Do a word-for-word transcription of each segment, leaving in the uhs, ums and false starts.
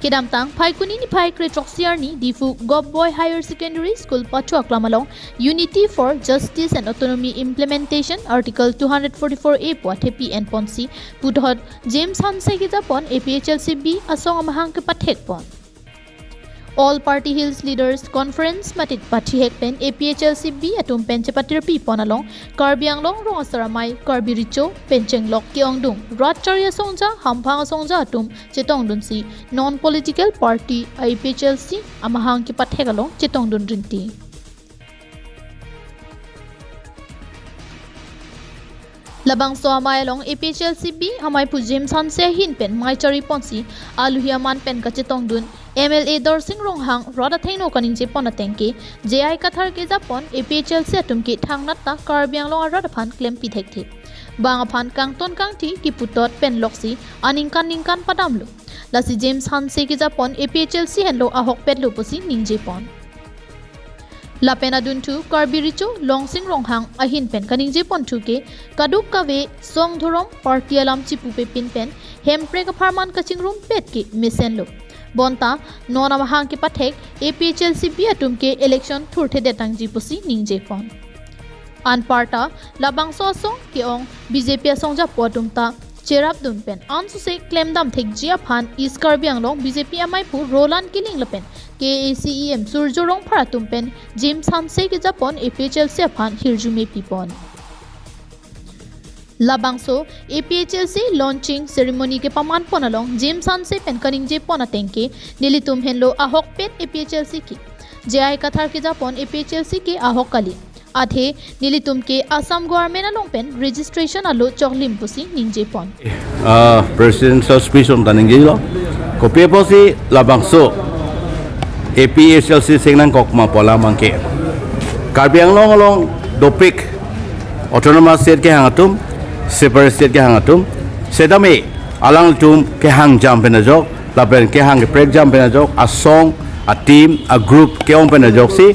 Kedamtang Phaikuni niphai kre-throksi arni Diphu Govt Boys Higher Secondary School pacho aklam along Unity for Justice and Autonomy Implementation Article two hundred forty-four A pu athepi enponsi puthot James Hanse kejapon A P H L C B asong amahang kepathekpon. All Party Hills Leaders Conference matik pathihek pen A P H L C B atum pen chepatirpipon along Karbi Anglong rong asar amei Karbi Recho pen chenglok ke-ongdung rat chari asongja hamphang asongja atum chetongdunsi non political party A P H L C amahang kepathek along chetongdun rinti. Labangso amei along A P H L C B amei pu James Hanse ahin pen mei chariponsi aluhi aman pen kachetongdun M L A Dorsing Ronghang rat athengno kaningjepon ateng ke J I Kathar kejapon A P H L C atum ke thangnat ta Karbi Anglong arat aphan klempi thekthe. Bang aphan kangton kangthi kiputot pen loksi aningkan ningkan padamlo. Lasi James Hanse kejapon A P H L C henlo ahokpetlo pusi ningjepon. Lapen adunthu Karbi Recho Longsing Ronghang ahin pen kaningjeponthu ke kaduk kave song dhorom party alam chipupepin pen hemprek apharman kachingrumpet ke mesenlo. Bonta non amahang kepathek A P H L C B atum ke election thurthedetangji pusi ningjepon. Anparta labangso asong ke-ong B J P asongjapo atum ta cherapdun pen ansose klemdam thekji aphan East Karbi Anglong B J P amei pu Roland Killing lapen K A A C E M Surjo Rongphar atum pen James Hanse kejapon A P H L C aphan hirjume pipon. Labangso A P H L C launching ceremony kepamanpon along James Hanse pen kaningjepon ateng ke nelitum henlo ahokpet A P H L C ke. J I Kathar kejapon A P H L C ke ahok kali. Athe nelitum ke Assam government along pen registration alo choklim pusi ningjepon. Ah, Presidential Speech along ta ningjelo. Kopi apotsi labangso A P H L C sing nangkok ma pu alam abangke Karbi Anglong along dopik Autonomous State kehang atum, Separate State kehang atum, setame alangtum kehangjam pen ajok, lapen kehang keprekjam pen ajok, asong, a-team, a-group ke-ong pen ajoksi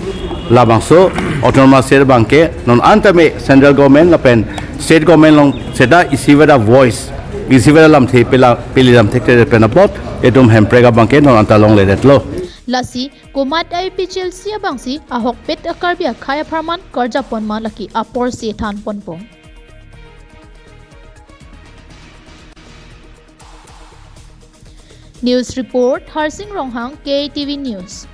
labangso Autonomous State abangke non antame Central Government lapen State Government along seta isiveta voice, isiveta lamthe pela, peli lamthe kre pen apot itum hemprek abangke non anta longledetlo. Lasi komat A P H L C abangsi ahokpet a-Karbi akhei apharman karjapon ma lake aporsi thanponpo. News report, Harsing Ronghang, K A T V News.